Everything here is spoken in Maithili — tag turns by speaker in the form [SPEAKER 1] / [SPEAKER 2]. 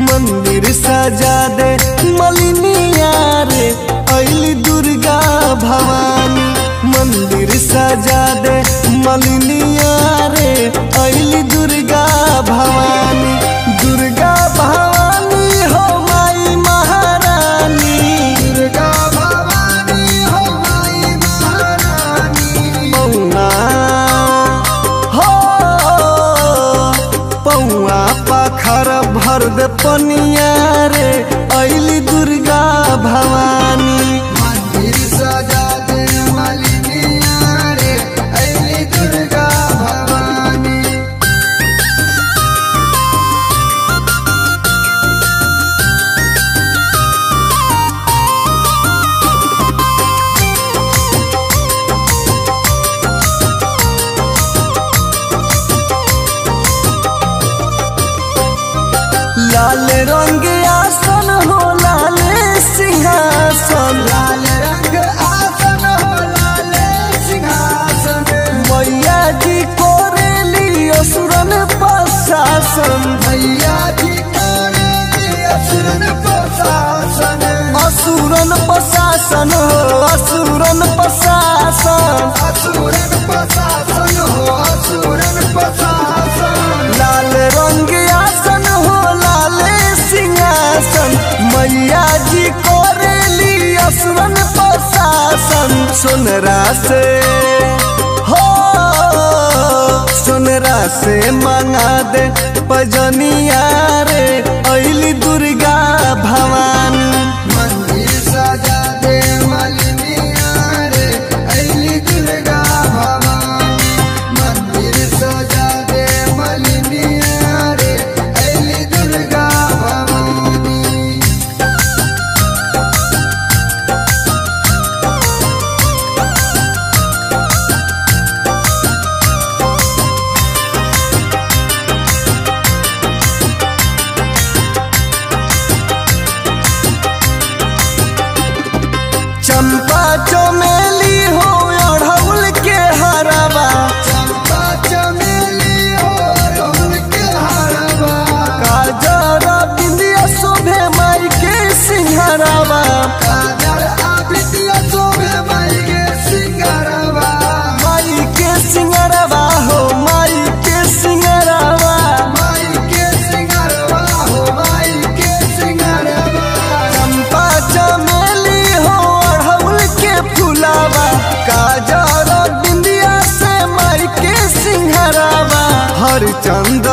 [SPEAKER 1] मंदिर सजा दे मलिनिया रे अइली दुर्गा भवानी। मंदिर सजा दे मलिनिया रे अइली दुर्गा भवानी। दुर्गा भवानी हो माई महारानी।
[SPEAKER 2] दुर्गा भवानी हो माई महारानी।
[SPEAKER 1] पौआ हो पौआ पाखर भर दे पनिया रे अइली दुर्गा भवानी।
[SPEAKER 2] मंदिर सजा दे मलिनिया रे अइली दुर्गा भवानी।
[SPEAKER 1] लाल रंग आसन हो लाल सिंहासन।
[SPEAKER 2] लाल रंग आसन हो लाल सिंहासन।
[SPEAKER 1] मैया जी कोरेली असुरन प्रशासन।
[SPEAKER 2] मैया जी कोरेली असुरन प्रशासन।
[SPEAKER 1] असुरन प्रशासन हो असुरन प्रशासन।
[SPEAKER 2] असुरन प्रशासन हो असुरन प्रशासन।
[SPEAKER 1] लाल रंग आसन हो लाल सिंहासन। मैया जी कोरेली असुरन प्रशासन। सोनरा से हो सोनरा से मंगा दे पजनिया रे अइली दुर्गा भवानी।
[SPEAKER 2] मंदिर सजा दे मलिनिया रे अइली दुर्गा भवानी। मंदिर सजा दे मलिनिया रे अइली दुर्गा भवानी।
[SPEAKER 1] चंपा चमेली हो अड़हुल के हरवा।
[SPEAKER 2] चंपा चमेली हो अड़हुल के हरवा।
[SPEAKER 1] काजर बिंदिया शोभे माई के सिंहरवा।
[SPEAKER 2] काजर बिंदिया शोभे माई के सिंहरवा।
[SPEAKER 1] माई के सिंहरवा हो माई के सिंहरवा।
[SPEAKER 2] माई के सिंहरवा हो माई के सिंहरवा।
[SPEAKER 1] चंपा चमेली हो अड़हुल के फुलावा। काजर बिंदिया से माई के सिंहरवा। हरिचंद